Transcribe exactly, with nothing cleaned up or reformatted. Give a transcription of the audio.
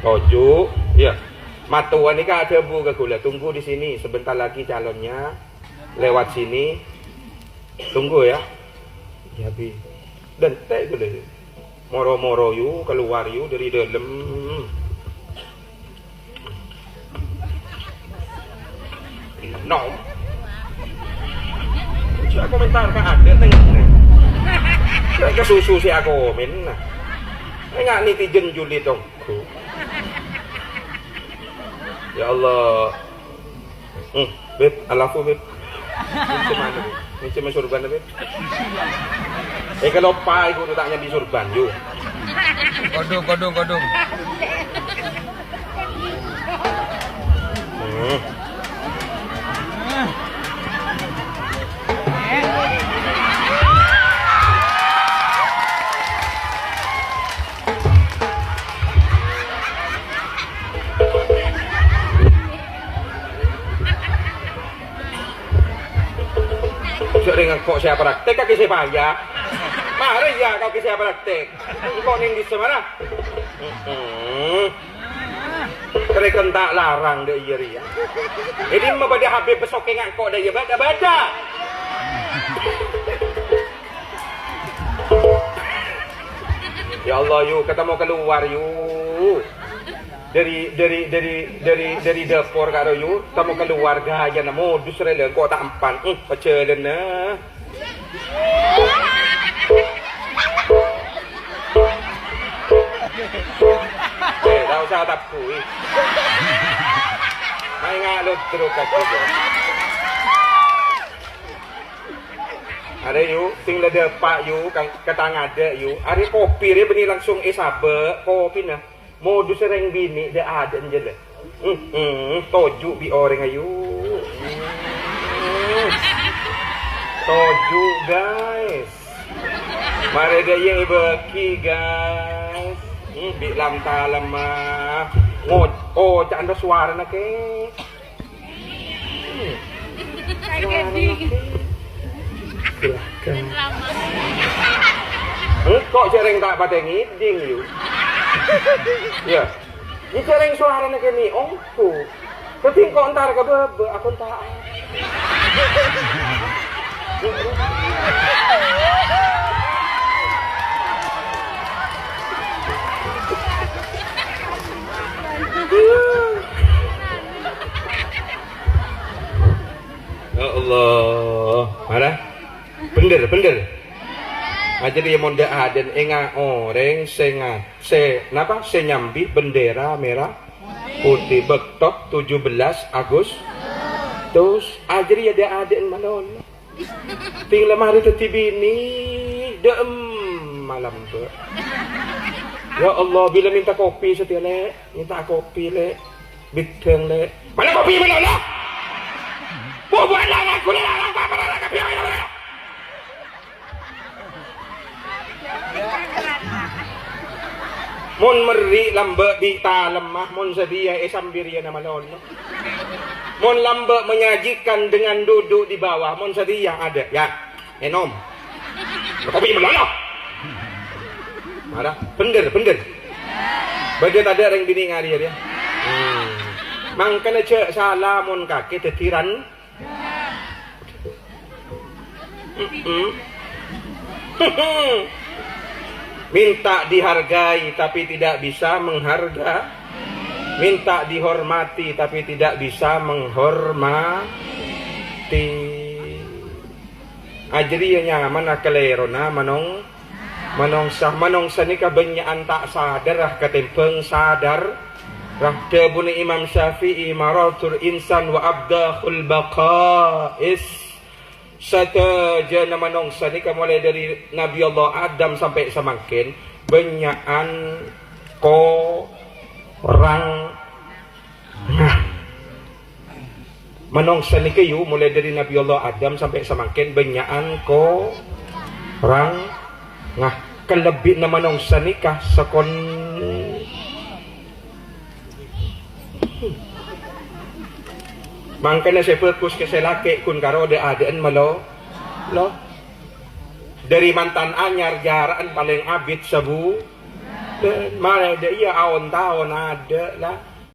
Toju', iyâ. Mattowa nèka adhâbu ka kaulâ, "Tunggu di sini, sebentar lagi calonnya lewat sini. Tunggu ya." Iyâ, Bi. Dântè' kaulâ. Moro-moro yu, kalowar yu dâri dâlem. Nom. Sè akomentar ka adâ' neng. Sè ka susu sè akomen. Enggak netizen julid dong. Ya Allah. Hmm, Beb, alafu, Beb. Ini cuma, ini cuma surban, Beb. Eh, kalau pai guru tak nyambi surban, yu. Kodung, kodung, kodung. Hmm. Jhâ' rèng engko' sè apraktek, kakè sè paya. Marè, iyâ, kakè sè apraktek. Engko' neng dissa' mara. Heeh. Kereken ta' larang dâ' iyâ rèya. È dimma bâdâ Habib besokke ngangko' dâ' iyâ bâdâ-bâdâ. Ya Allah, yu, katamo kalowar, yu. Dâri, dâri, dâri, dâri, dâri dâpor karo, yu, tamo kalowar ghâjâna modus rè lè, engko' ta' empan. Hmm, pajhâlânna. Eh, ta' osa tabbui. Maènga' lodrok ka ghâjâ. Arè, yu, sing la dâpa', yu, ka, ka tang adâ', yu. Arè kopi rè bânnè langsung èsabâ' kopina. Modus rèng binè' dâ'-adâ'na jâlâ. Hmm, hmm, toju' bi' orèng, ayu. Hmm. Toju', guys. Marè dâ' iyâ èbâgi, guys. Hmm, bi' lam-talemma. Ngo-, oca'na sowarana, kè. Engko' jhâ' rèng ta' patè ngèdhing, yu. Iyâ. Jhâ' rèng sowarana kènè' ongghu. Dhâddhi engko' entar ka bâbâ, akonta'a. Ya Allah. Mara? Bhender, bhender. Ajâ dâ' mon dâ' adâ'na enga' orèng sè nga-, sè, napa? Sè nyambi bendera merah putih bâkto tujuh belas Agustus. Ajâ dâ' adâ'na malolo. Ting la marè dhâddhi binè', dâ'emma lambâ'. Ya Allah, bilâ mènta kopi satèya, Lè'. Mènta kopi, Lè'. Bidhâng, Lè'. Mana kopi, mana, Lè'? Bubuhan larang, kulâ larang, apa larang, apa larang? Mon merri' lambâ' bi' talemma, mon satèya è sambiriyâna malolo. Mon lambâ' menyajikan dengan duduk di bawah, mon satèya adâ', ya, ènom. Kopi malolo. Mara, bhender, bhender. Bâdâ tadâ' rèng binè' ngarè, ya? Hmm. Mangkana jhâ' sala mon kakè dhâddhi ran-, Mm-mm. Minta dihargai tapi tidak bisa mengharga. Minta dihormati tapi tidak bisa menghormati. Ajâriyâ nyamana kalèrona manong-, manongsa. Manongsa nèka bânnya'an ta' sadhârrâ katèmbhâng sadhârrâ. Dhâbuna Imam Syafi'i, "Maratul insan wa abdahul baqa'is." Sadhâjâna manongsa nèka molaè dhâri Nabi Allah Adam sampè' samangkèn bânnya'an korang. Nah, manongsa nèka yu, molaè dhâri Nabi Allah Adam sampè' samangkèn bânnya'an korang. Nah, kalebbi'na manongsa nèka sakon-, mangkana sè bhâghus ka sè lakè' ghun karo dâ'-adâ'en malo-, lo. Dhâri mantan anyar jhârâ'ân palèng abit sabu-, Mare dâ' iyâ aon-taon adâ' la.